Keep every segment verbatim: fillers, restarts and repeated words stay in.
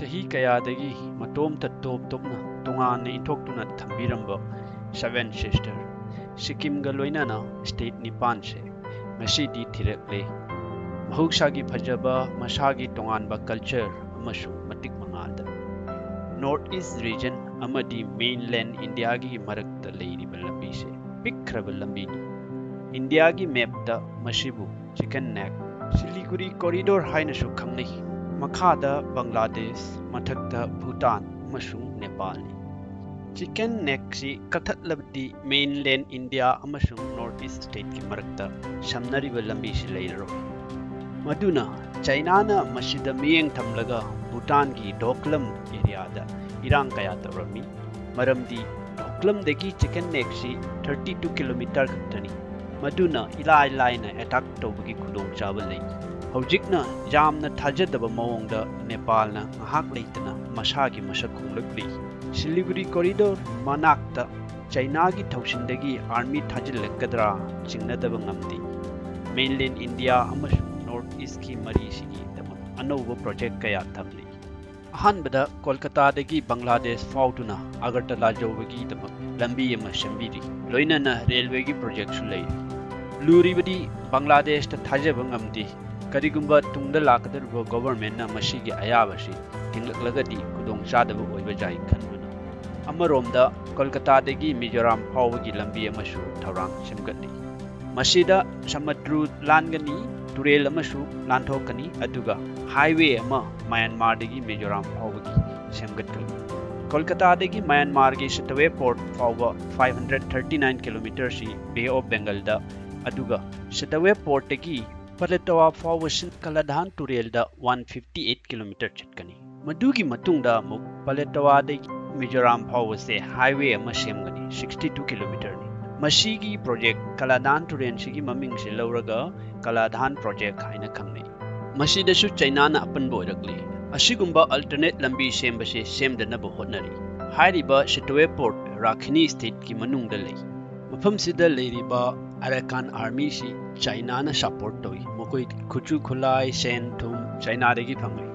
ꯆꯍꯤ ꯀꯌꯥꯗꯒꯤ ꯃꯇꯣꯝꯇ ꯇꯣꯞ ꯇꯣꯞꯅ ꯇꯣꯉꯥꯟꯅ ꯏꯟꯊꯣꯛꯇꯨꯅ ꯊꯝꯕꯤꯔꯝꯕ Seven Sister, ꯁꯤꯛꯀꯤꯝꯒ ꯂꯣꯏꯅꯅ state ꯅꯤꯄꯥꯟꯁꯦ ꯉꯁꯤꯗꯤ ꯊꯤꯔꯛꯂꯦ꯫ ꯃꯍꯧꯁꯥꯒꯤ ꯐꯖꯕ, ꯃꯁꯥꯒꯤ ꯇꯣꯉꯥꯟꯕ culture ꯑꯃꯁꯨ ꯃꯇꯤꯛ ꯃꯉꯥꯗ North East region ꯑꯃꯗꯤ mainland ꯏꯟꯗꯤꯌꯥꯒꯤ ꯃꯔꯛꯇ ꯂꯩꯔꯤꯕ ꯂꯝꯕꯤꯁꯦ ꯄꯤꯛꯈ꯭ꯔꯕ ꯂꯝꯕꯤꯅꯤ꯫ ꯏꯟꯗꯤꯌꯥꯒꯤ map ꯇ ꯃꯁꯤꯕꯨ Chicken Neck, Siliguri Corridor ꯍꯥꯏꯅꯁꯨ ꯈꯪꯅꯩ꯫ ꯃꯈꯥꯗ ꯕꯪꯒ꯭ꯂꯥꯗꯦꯁ, ꯃꯊꯛꯇ ꯚꯨꯇꯥꯟ ꯑꯃꯁꯨꯡ ꯅꯦꯄꯥꯜꯅꯤ꯫ Chicken Neck ꯁꯤ ꯀꯛꯊꯠꯂꯕꯗꯤ mainland ꯏꯟꯗꯤꯌꯥ ꯑꯃꯁꯨꯡ North East state ꯀꯤ ꯃꯔꯛꯇ ꯁꯝꯅꯔꯤꯕ ꯂꯝꯕꯤꯁꯤ ꯂꯩꯔꯔꯣꯏ꯫ ꯃꯗꯨꯅ ꯆꯩꯅꯥꯅ ꯃꯁꯤꯗ ꯃꯤꯠꯌꯦꯡ ꯊꯝꯂꯒ ꯚꯨꯇꯥꯟꯒꯤ ꯙꯣꯛꯂꯝ area ꯗ ꯏꯔꯥꯡ ꯀꯌꯥ ꯇꯧꯔꯝꯃꯤ꯫ ꯃꯔꯝꯗꯤ ꯙꯣꯛꯂꯝꯗꯒꯤ Chicken Neck ꯁꯤ thirty two kilometer ꯈꯛꯇꯅꯤ꯫ ꯃꯗꯨꯅ ꯏꯂꯥꯏ ꯂꯥꯏꯅ attack ꯇꯧꯕꯒꯤ ꯈꯨꯗꯣꯡꯆꯥꯕ ꯂꯩ꯫ ꯍꯧꯖꯤꯛꯅ ꯌꯥꯝꯅ ꯊꯥꯖꯗꯕ ꯃꯑꯣꯡꯗ ꯅꯦꯄꯥꯜꯅ ꯉꯥꯏꯍꯥꯛ ꯂꯩꯇꯅ ꯃꯁꯥꯒꯤ ꯃꯁꯛ ꯈꯣꯡꯂꯛꯂꯤ꯫ Siliguri Corridor ꯃꯅꯥꯛꯇ ꯆꯩꯅꯥꯒꯤ ꯊꯧꯁꯤꯟꯗꯒꯤ army ꯊꯥꯖꯤꯜꯂꯛꯀꯗ꯭ꯔꯥ ꯆꯤꯡꯅꯗꯕ ꯉꯝꯗꯦ꯫ Mainland ꯏꯟꯗꯤꯌꯥ ꯑꯃꯁꯨꯡ North East ꯀꯤ ꯃꯔꯤꯁꯤꯒꯤꯗꯃꯛ ꯑꯅꯧꯕ project ꯀꯌꯥ ꯊꯝꯂꯤ꯫ ꯑꯍꯥꯟꯕꯗ ꯀꯣꯜꯀꯇꯥꯗꯒꯤ ꯕꯪꯒ꯭ꯂꯥꯗꯦꯁ ꯐꯥꯎꯗꯨꯅ ꯑꯒꯔꯇꯂꯥ ꯌꯧꯕꯒꯤꯗꯃꯛ ꯂꯝꯕꯤ ꯑꯃ ꯁꯦꯝꯕꯤꯔꯤ꯫ ꯂꯣꯏꯅꯅ railway ꯒꯤ project ꯁꯨ ꯂꯩꯔꯤ꯫ ꯂꯨꯔꯤꯕꯗꯤ ꯕꯪꯒ꯭ꯂꯥꯗꯦꯁꯇ ꯊꯥꯖꯕ ꯉꯝꯗꯦ꯫ ꯀꯔꯤꯒꯨꯝꯕ ꯇꯨꯡꯗ ꯂꯥꯛꯀꯗꯧꯔꯤꯕ government ꯅ ꯃꯁꯤꯒꯤ ꯑꯌꯥꯕꯁꯤ ꯊꯤꯡꯂꯛꯂꯒꯗꯤ ꯈꯨꯗꯣꯡꯆꯥꯗꯕ ꯑꯣꯏꯕ ꯌꯥꯏ ꯈꯟꯕꯅ꯫ ꯑꯃꯔꯣꯝꯗ ꯀꯣꯜꯀꯇꯥꯗꯒꯤ ꯃꯤꯖꯣꯔꯥꯝ ꯐꯥꯎꯕꯒꯤ ꯂꯝꯕꯤ ꯑꯃꯁꯨ ꯊꯧꯔꯥꯡ ꯁꯦꯝꯒꯠꯂꯤ꯫ ꯃꯁꯤꯗ ꯁꯃꯨꯗ꯭ꯔꯨ ꯂꯥꯟꯒꯅꯤ, ꯇꯨꯔꯦꯜ ꯑꯃꯁꯨ ꯂꯥꯟꯊꯣꯛꯀꯅꯤ, ꯑꯗꯨꯒ highway ꯑꯃ ꯃ꯭ꯌꯥꯟꯃꯥꯔꯗꯒꯤ ꯃꯤꯖꯣꯔꯥꯝ ꯐꯥꯎꯕꯒꯤ ꯁꯦꯝꯒꯠꯀꯅꯤ꯫ ꯀꯣꯜꯀꯇꯥꯗꯒꯤ ꯃ꯭ꯌꯥꯟꯃꯥꯔꯒꯤ ꯁꯤꯇꯋꯦ port ꯐꯥꯎꯕ five hundred thirty nine kilometer ꯁꯤ Bay of Bengal ꯗ, ꯑꯗꯨꯒ ꯁꯤꯇꯋꯦ port ꯇꯒꯤ ꯄꯂꯦꯇꯋꯥ ꯐꯥꯎꯕ ꯁꯤꯟ ꯀꯂꯥꯙꯥꯟ ꯇꯨꯔꯦꯜꯗ one fifty eight kilometer ꯆꯠꯀꯅꯤ꯫ ꯃꯗꯨꯒꯤ ꯃꯇꯨꯡꯗ ꯑꯃꯨꯛ ꯄꯂꯦꯇꯋꯥꯗꯒꯤ ꯃꯤꯖꯣꯔꯥꯝ ꯐꯥꯎꯕꯁꯦ highway ꯑꯃ ꯁꯦꯝꯒꯅꯤ, sixty two kilometer ꯅꯤ꯫ ꯃꯁꯤꯒꯤ project ꯀꯂꯥꯙꯥꯟ ꯇꯨꯔꯦꯜꯁꯤꯒꯤ ꯃꯃꯤꯡꯁꯦ ꯂꯧꯔꯒ ꯀꯂꯥꯙꯥꯟ project ꯍꯥꯏꯅ ꯈꯪꯅꯩ꯫ ꯃꯁꯤꯗꯁꯨ ꯆꯩꯅꯥꯅ ꯑꯄꯟꯕ ꯑꯣꯏꯔꯛꯂꯤ꯫ ꯑꯁꯤꯒꯨꯝꯕ alternate ꯂꯝꯕꯤ ꯁꯦꯝꯕꯁꯦ ꯁꯦꯝꯗꯅꯕ ꯍꯣꯠꯅꯔꯤ꯫ ꯍꯥꯏꯔꯤꯕ ꯁꯤꯇꯋꯦ port ꯔꯥꯈꯤꯅꯤ state ꯀꯤ ꯃꯅꯨꯡꯗ ꯂꯩ꯫ ꯃꯐꯝꯁꯤꯗ ꯂꯩꯔꯤꯕ Arakan Army ꯁꯤ ꯆꯩꯅꯥꯅ support ꯇꯧꯏ꯫ ꯃꯈꯣꯏ ꯈꯨꯠꯁꯨ ꯈꯨꯠꯂꯥꯏ, ꯁꯦꯟ ꯊꯨꯝ ꯆꯩꯅꯥꯗꯒꯤ ꯐꯪꯂꯤ꯫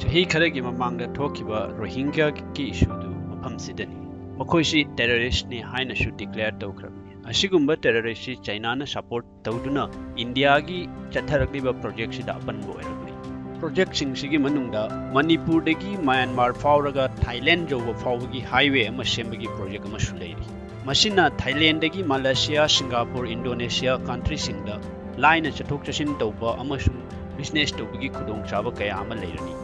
ꯆꯍꯤ ꯈꯔꯒꯤ ꯃꯃꯥꯡꯗ ꯊꯣꯛꯈꯤꯕ ꯔꯣꯍꯤꯡꯒ꯭ꯌꯥꯒꯤ ꯏꯁꯨꯗꯨ ꯃꯐꯝꯁꯤꯗꯅꯤ꯫ ꯃꯈꯣꯏꯁꯤ ꯇꯦꯔꯣꯔꯤꯁ꯭ꯠꯅꯤ ꯍꯥꯏꯅꯁꯨ ꯗꯤꯀ꯭ꯂꯦꯌꯔ ꯇꯧꯈ꯭ꯔꯕꯅꯤ꯫ ꯑꯁꯤꯒꯨꯝꯕ ꯇꯦꯔꯣꯔꯤꯁ꯭ꯠꯁꯤ ꯆꯥꯏꯅꯥꯅ ꯁꯄꯣꯔꯠ ꯇꯧꯗꯨꯅ ꯏꯟꯗꯤꯌꯥꯒꯤ ꯆꯠꯊꯔꯛꯂꯤꯕ ꯄ꯭ꯔꯣꯖꯦꯛꯁꯤꯗ ꯑꯄꯟꯕ ꯑꯣꯏꯔꯛꯂꯤ꯫ ꯄ꯭ꯔꯣꯖꯦꯛꯁꯤꯡꯁꯤꯒꯤ ꯃꯅꯨꯡꯗ ꯃꯅꯤꯄꯨꯔꯗꯒꯤ ꯃ꯭ꯌꯥꯟꯃꯥꯔ ꯐꯥꯎꯔꯒ ꯊꯥꯏꯂꯦꯟ ꯌꯧꯕ ꯐꯥꯎꯕꯒꯤ ꯍꯥꯏꯋꯦ ꯑꯃ ꯁꯦꯝꯕꯒꯤ ꯄ꯭ꯔꯣꯖꯦꯛ ꯑꯃꯁꯨ ꯂꯩꯔꯤ꯫ ꯃꯁꯤꯅ ꯊꯥꯏꯂꯦꯟꯗꯒꯤ ꯃꯂꯦꯁꯤꯌꯥ, ꯁꯤꯡꯒꯥꯄꯨꯔ, ꯏꯟꯗꯣꯅꯦꯁꯤꯌꯥ ꯀꯟꯇ꯭ꯔꯤꯁꯤꯡꯗ ꯂꯥꯏꯅ ꯆꯠꯊꯣꯛ ꯆꯠꯁꯤꯟ ꯇꯧꯕ ꯑꯃꯁꯨꯡ ꯕꯤꯖꯤꯅꯦꯁ ꯇꯧꯕꯒꯤ ꯈꯨꯗꯣꯡꯆꯥꯕ ꯀꯌꯥ ꯑꯃ ꯂꯩꯔꯅꯤ꯫